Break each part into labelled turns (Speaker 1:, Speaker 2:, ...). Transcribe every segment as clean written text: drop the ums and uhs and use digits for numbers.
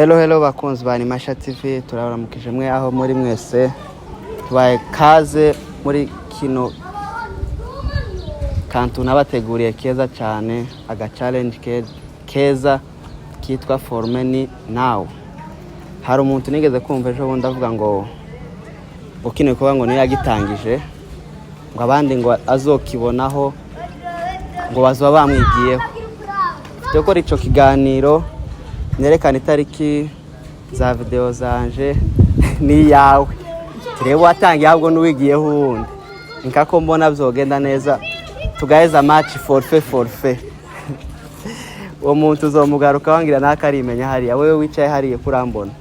Speaker 1: Hello, hello bakunzi ba Nimasha TV, turabaramukije mwe aho muri mwese. Tubaye kaze muri kino kantu nabateguriye keza cyane, aga challenge keza kitwa Forme ni Now. Hari umuntu nigeze kumva ejo bundi avuga ngo kino gikorwa ngo niyo yagitangije, ngo abandi ngo azokibonaho ngo bazoba bamwigiyeho. Gukora ico kiganiro nerekana itariki za video zanje n'iyawe, turebe watangiye ahubwo n'uwigiyeho uwundi. Nkako mbona vyogenda neza, tugaheza match forfait forfait. Uwo muntu uzomugaruka wangira nakarimenya hariya wewe wicaye hariya kurambona.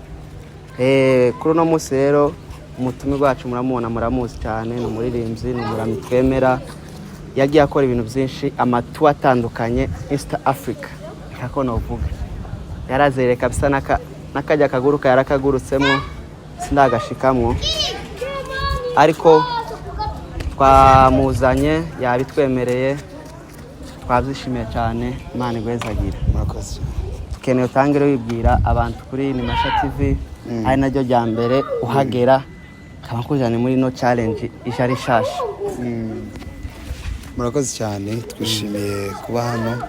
Speaker 1: Kuri uno munsi rero umutumirwa wacu muramubona, muramuzi cyane, ni umuririmbyi, ni umuramyi twemera, yagiye akora ibintu byinshi, amatu atandukanye East Africa. Nkako novuga yarazereka kabisa, n'akajya kaguruka yarakagurutsemo, sindagashikamwo, ariko twamuzanye yabitwemereye, twabyishimiye cyane. Imana igwezagire.
Speaker 2: Murakoze.
Speaker 1: Tukeneye utangire wibwira abantu kuri Nimasha TV, ari naryo rya mbere uhagera, kaba nkujyane muri ino challenge ije ari shasha.
Speaker 2: Murakoze cyane, twishimiye kuba hano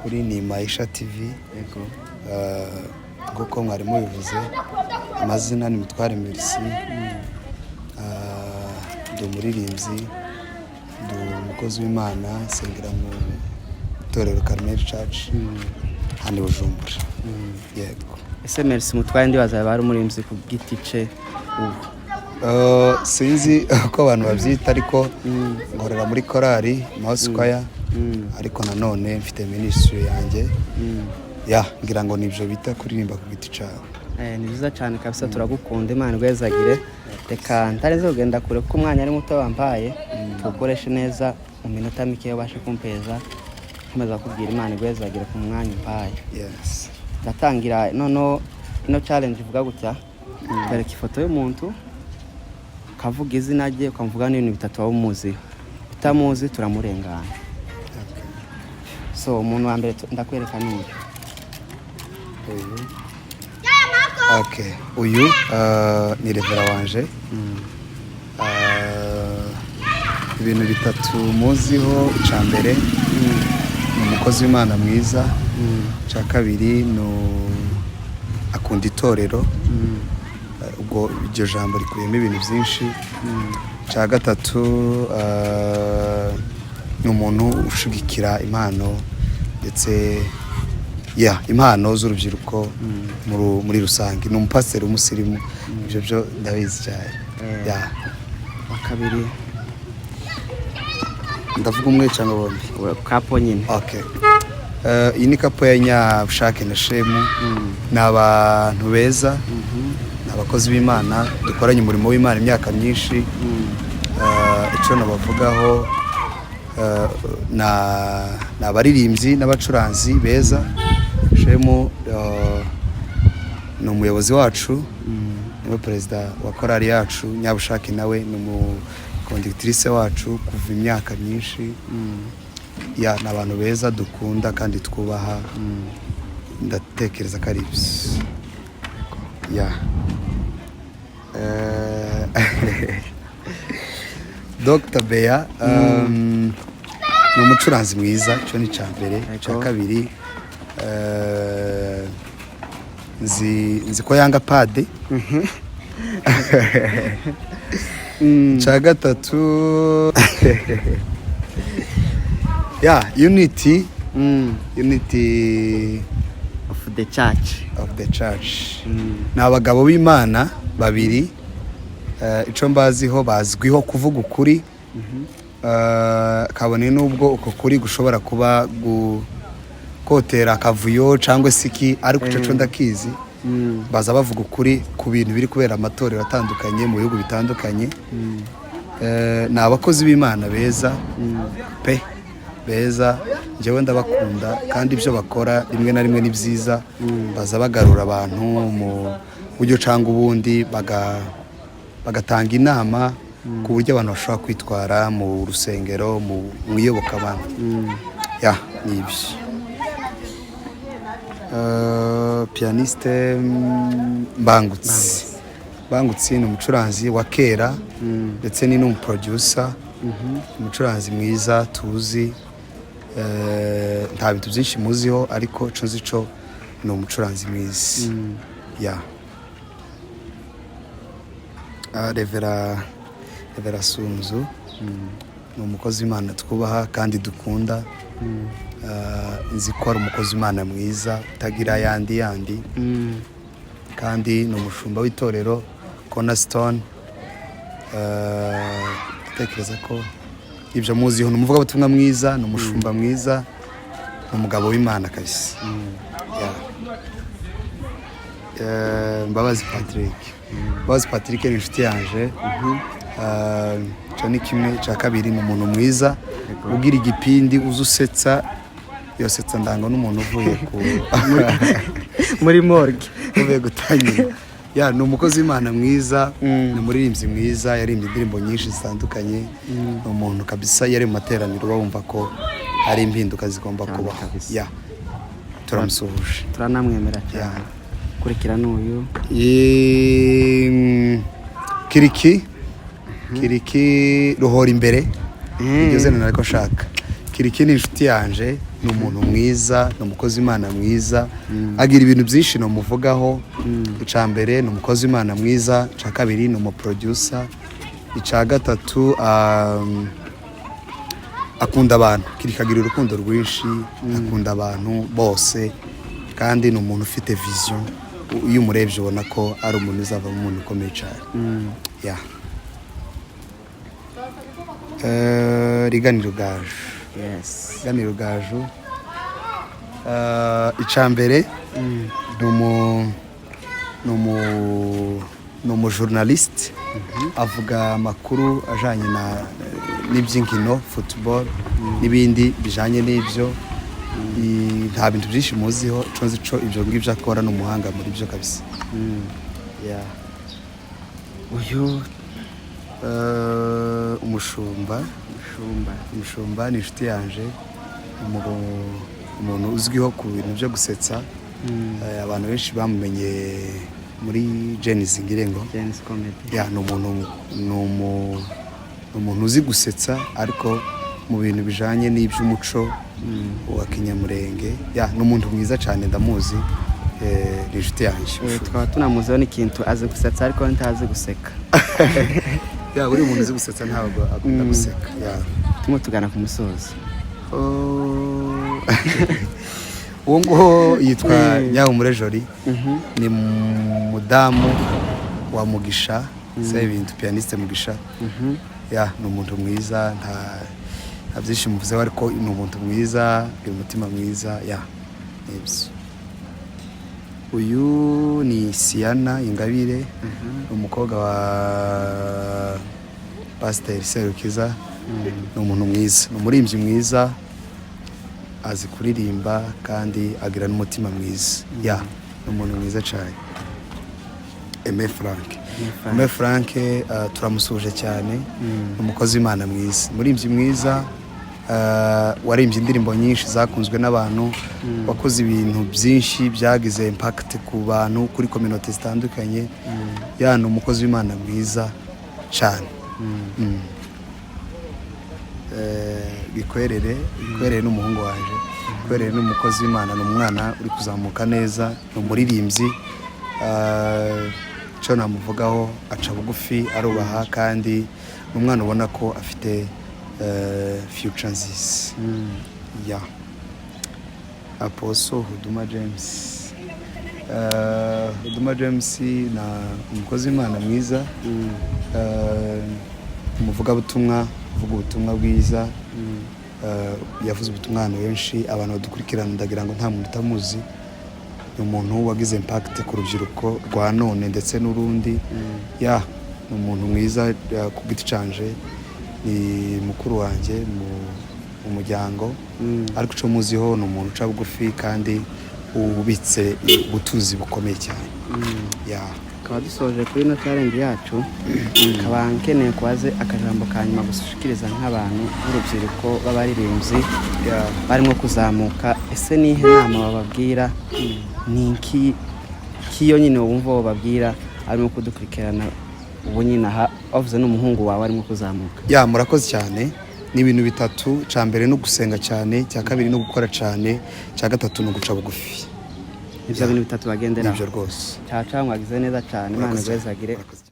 Speaker 2: kuri Nimaisha TV.
Speaker 1: Yego.
Speaker 2: Nk'uko mwari mubivuze, amazina ni Mutware Merci. Ndi umuririmbyi, ndi umukozi w'Imana, nsengera mu itorero Carmel Church hano i Bujumbura, yego.
Speaker 1: Ese Merci Mutware, ndibaza yaba ari umuririmbyi ku giti ce ubu?
Speaker 2: Sinzi uko abantu babyita, ariko nkorera muri korali Mouse Choir, ariko nanone mfite ministry yanjye. Ya, ngira ngo nibyo bita kuririmba ku giti cyawe.
Speaker 1: Ni byiza cyane kabisa, turagukunda, Imana igwezagire. Reka ntarenze kugenda kure kuko umwanya ari muto wambaye, tuwukoreshe neza mu minota mike ubashe kumpeza, nkomeza kubwira Imana igwezagire ku mwanya umpaye.
Speaker 2: Yes.
Speaker 1: Ndatangira noneho ino challenge ivuga gutya: twereka ifoto y'umuntu, ukavuga izina rye, ukamuvuga n'ibintu bitatu waba umuziho. Utamuzi turamurengana.
Speaker 2: Okay.
Speaker 1: So umuntu wa mbere ndakwereka ni uyu.
Speaker 2: Uyu, okay, uyu ni reverend wanje. Ibintu bitatu muziho: icya mbere ni umukozi w'Imana mwiza, icya kabiri ni akunda itorero. Ubwo iryo jambo rikubiyemo ibintu byinshi. Icya gatatu ni umuntu ushigikira impano, ndetse ya impano z'urubyiruko muri rusange. Ni umupasiteri w'umusirimu, ibyo byo ndabizi cyane. Ya.
Speaker 1: Wa kabiri?
Speaker 2: Ndavuga umwe cyangwa bombi?
Speaker 1: Couple nyine.
Speaker 2: Okay. Iyi ni couple ya Nyabushake na Shemu. Ni abantu beza, ni abakozi b'Imana dukoranye umurimo w'Imana imyaka myinshi. Icyo nabavugaho, ni abaririmbyi n'abacuranzi beza. Shemu ni umuyobozi wacu, niwe perezida wa korali yacu. Nyabushake nawe ni umuconductrice wacu kuva imyaka myinshi. Ya, ni abantu beza dukunda kandi twubaha. Ndatekereza ko ari ibyo. Ya. Dr Bea ni umucuranzi mwiza, icyo ni icya mbere. Icya kabiri, nzi ko yanga pade. Icya gatatu, ya unity, unity
Speaker 1: of the church.
Speaker 2: Of the church. Ni abagabo b'Imana babiri. Icyo mbaziho, bazwiho kuvuga ukuri. Kabone n'ubwo uko kuri gushobora kuba kotera akavuyo cyangwa se iki, ariko icyo cyo ndakizi, baza bavuga ukuri ku bintu biri kubera amatorero atandukanye mu bihugu bitandukanye. Ni abakozi b'Imana beza pe, beza. Njyewe ndabakunda, kandi ibyo bakora rimwe na rimwe ni byiza. Baza bagarura abantu mu buryo cyangwa ubundi, bagatanga inama ku buryo abantu bashobora kwitwara mu rusengero, mu iyobokamana. Ya, ni ibyo. Pianiste Mbangutsi. Mbangutsi ni umucuranzi wa kera, ndetse ni n'umuproducer, umucuranzi mwiza tuzi. Nta bintu byinshi muziho, ariko ico nzi co ni umucuranzi mwiza ya. Reverend Sunzu ni umukozi w'Imana twubaha kandi dukunda. Nzi ko ari umukozi w'Imana mwiza utagira ayandi yandi, kandi ni umushumba w'itorero Cornerstone. Ndatekereza ko ibyo muziho. Ni umuvugabutumwa mwiza, ni umushumba mwiza, ni umugabo w'Imana kabisa. Yeah. Mbabazi Patrick. Mbabazi Patrick ni inshuti yanje. Ico ni kimwe. Icya kabiri, ni umuntu mwiza ugira igipindi, uzi usetsa, yosetsa ndango n'umuntu uvuye ku
Speaker 1: Muri morgue.
Speaker 2: Uvuye gutangira. Ya, ni umukozi w'Imana mwiza, ni umuririmbyi mwiza, yaririmbye indirimbo nyinshi zitandukanye. Ni umuntu kabisa yari mu materaniro uba wumva ko hari impinduka zigomba
Speaker 1: Cyane
Speaker 2: kubaho.
Speaker 1: kabisa.
Speaker 2: Ya, turamusuhuje.
Speaker 1: Turanamwemera cyane. Kurikira n'uyu.
Speaker 2: Kiriki, Kiriki ruhora imbere, iryo zina nariko nshaka. Kiriki ni inshuti yanje, ni umuntu mwiza, ni umukozi w'Imana mwiza, agira ibintu byinshi namuvugaho. Icya mbere, ni umukozi w'Imana mwiza. Icya kabiri, ni umuproducer. Icya gatatu, akunda abantu. Kiriki agira urukundo rwinshi, akunda abantu bose, kandi ni umuntu ufite vision. Iyo umurebye ubona ko ari umuntu uzavamo umuntu ukomeye cyane. Ya. Rigani Rugaju. Rigani Rugaju, icya mbere, ni umujournaliste, avuga amakuru ajanye na n'iby'inkino, football n'ibindi bijanye n'ibyo. Nta bintu byinshi muziho. Ico nzi co ibyo ngibyo akora, ni umuhanga muri byo kabisa. Yeah.
Speaker 1: Uyu.
Speaker 2: Umushumba.
Speaker 1: Mushumba.
Speaker 2: Umushumba ni inshuti yanje, umuntu uzwiho ku bintu byo gusetsa. Abantu benshi bamumenye muri Genesis Ngirengo.
Speaker 1: James Comedy.
Speaker 2: Ya, ni umuntu uzi gusetsa, ariko mu bintu bijanye n'iby'umuco wa kinyamurenge. Ya, ni umuntu mwiza cyane, ndamuzi. Ni inshuti yanjye.
Speaker 1: Tukaba tunamuziho n'ikintu azi gusetsa ariko ntazi guseka.
Speaker 2: Ya, buri muntu uzi gusetsa ntabwo akunda guseka. Ya.
Speaker 1: Turimo tugana ku musozo.
Speaker 2: Oh. Uwo nguwo yitwa Nyahumure Jolie, ni mudamu wa Mugisha Sebintu, pianiste Mugisha. Ya, ni umuntu mwiza, nta byinshi muvuzeho, ariko ni umuntu mwiza, agira umutima mwiza. Ya, nibyo. Uyu ni Siana Ingabire, ni umukobwa wa Pasiteri Serukiza. Ni umuntu mwiza, ni umuririmbyi mwiza, azi kuririmba kandi agira n'umutima mwiza. Ya, ni umuntu mwiza cyane. Aime Frank.
Speaker 1: Frank.
Speaker 2: Aime Frank, turamusuhuje cyane, ni umukozi w'Imana mwiza, umuririmbyi mwiza, waririmbye indirimbo nyinshi zakunzwe n'abantu, wakoze ibintu byinshi byagize impact ku bantu, kuri communauté zitandukanye. Ya, ni umukozi w'Imana mwiza cyane. Bikwerere. Bikwerere ni umuhungu wanje. Bikwerere ni umukozi w'Imana, ni umwana uri kuzamuka neza, ni umuririmbyi. Icyo namuvugaho, aca bugufi, arubaha, kandi ni umwana ubona ko afite future nziza. Ya. Apostle Huduma James. Huduma James na umukozi w'Imana mwiza, umuvugabutumwa uvuga ubutumwa bwiza. Yavuze ubutumwa ahantu henshi, abantu badukurikirana ndagira ngo nta muntu utamuzi. Ni umuntu wagize impact ku rubyiruko rwa none ndetse n'urundi. Ya, ni umuntu mwiza. Ku giti canje ni mukuru wanjye mu muryango, ariko icyo muziho ni umuntu uca bugufi kandi ubitse ubutunzi bukomeye cyane. Ya.
Speaker 1: Tukaba dusoje kuri ino challenge yacu, nkaba nkeneye kubaze akajambo ka nyuma gushikiriza nk'abantu b'urubyiruko b'abaririmbyi
Speaker 2: Ya.
Speaker 1: barimo kuzamuka. Ese nihe nama bababwira? Ni iki kiyo nyine wumva bababwira arimo kudukurikirana ubu nyine aha, wavuze n'umuhungu wawe arimo kuzamuka?
Speaker 2: Ya, murakoze cyane. Ni ibintu bitatu: cya mbere ni ugusenga cyane, cya kabiri ni ugukora cyane, cya gatatu ni uguca bugufi.
Speaker 1: Ibyo bintu bitatu bagenderaho.
Speaker 2: Nibyo rwose.
Speaker 1: Cyaca, mwagize neza cyane, Imana
Speaker 2: Murakoze cyane.
Speaker 1: igwezagire.
Speaker 2: Murakoze cyane.